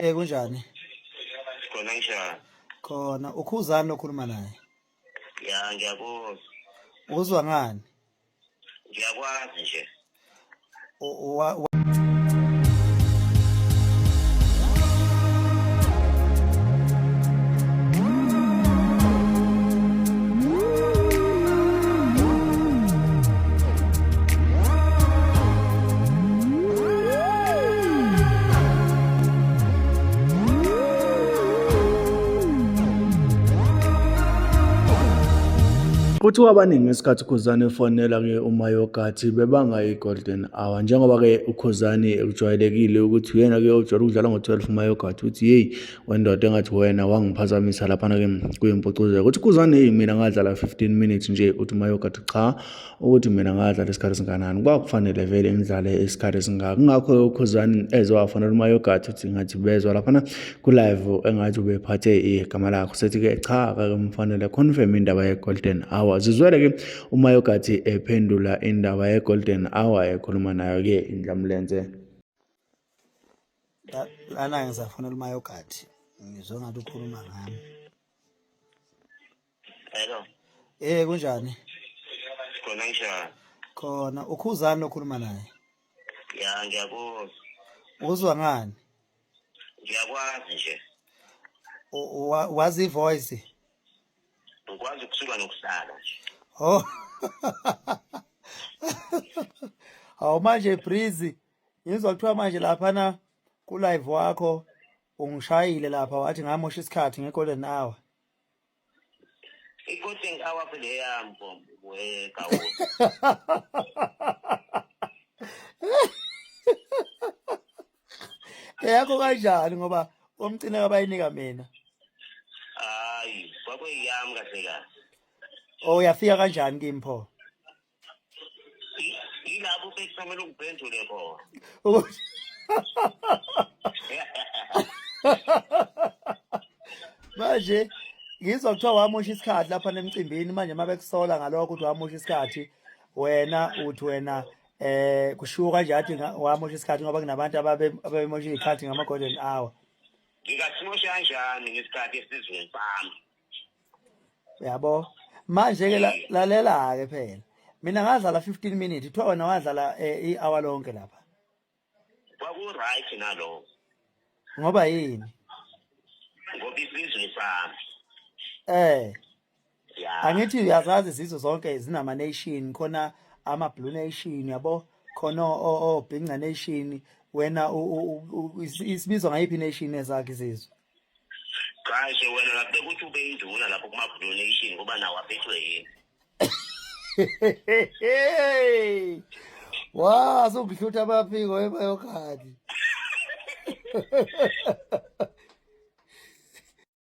Eh kunjani? Khona njani? Khona ukhuzani okhuluma naye. Ya ngiyakuzwa. Uzwa ngani? Ngiyakwazi nje. Kuthiwa abaningi ngesikhathi uKhuzani efonela-ke uMayogathi bebanga i-golden hour njengoba-ke uKhuzani kujwayelekile ukuthi uyena-ke ojwayele ukudlala ngo-12 uMayogathi uthi yeyi wendoda engathi wena wangiphazamisa laphana-ke kuyimpucuzeko uthi Khuzani heyi mina ngadlala 15 minutes nje uthi uMayogathi cha ukuthi mina ngadlala isikhathi esinganani kwakufanele vele ngidlale isikhathi esingaka kungakho ukhuzani eze wafonela umayogathi uthi ngathi bezwa laphana ku-live engathi ubephathe igama lakho sethi-ke cha akakemfanele confirm indaba ye-golden hour zizwele-ke umayogathi ephendula indaba ye-golden hour ekhuluma nayo-ke indlamlenze lana ngisafonela umayogathi ngizwe ngathi ukhuluma ngami Hello. Eh kunjani? Khona njani? Khona ukhuzani okhuluma naye. Ya ngiyakuzwa. Uzwa ngani? Ngiyakwazi nje. Wazi voice? Ngikwazi ukusuka nokuhlala nje. Oh. Hawu manje Breezy ngizwa kuthiwa manje laphana ku live wakho ungishayile lapha wathi ngamosha isikhathi nge golden hour. I-golden hour phela eyami wegawula. Eyakho kanjani ngoba omcine kabayinika mina. Hayi, kwakuyiyami kahle kahle. Oh uyafika kanjani kimi pho? Yilapho bekufanele ungiphendule khona. Manje ngizwa kuthiwa wamosha isikhathi lapha nemcimbini manje uma bekusola ngalokho ukuthi wamosha isikhathi wena uthi wena eh kushiwo kanje athi wamosha isikhathi ngoba kunabantu ababe ababemosha izikhathi ngama golden hour. Ngingasimosha kanjani ngesikhathi esizweni sami? Uyabo? Manje ke lalela ke phela. Mina ngadlala 15 minutes, kuthiwa wena wadlala eh, i-hour lonke lapha. Kwaku right nalokho. Ngoba yini? Ngoba isizwe sami. Eh. Ya. Angithi uyazazi izizwe zonke zinama nation khona ama blue nation yabo khona o Bhinca nation wena isibizwa ngayiphi nation ezakhe izizwe? Cha nje wena lapho bekuthi ube induna lapho kuma Blue Nation ngoba nawo aphethwe yini. Wa, sokuhlutha amaphiko emayokhadi.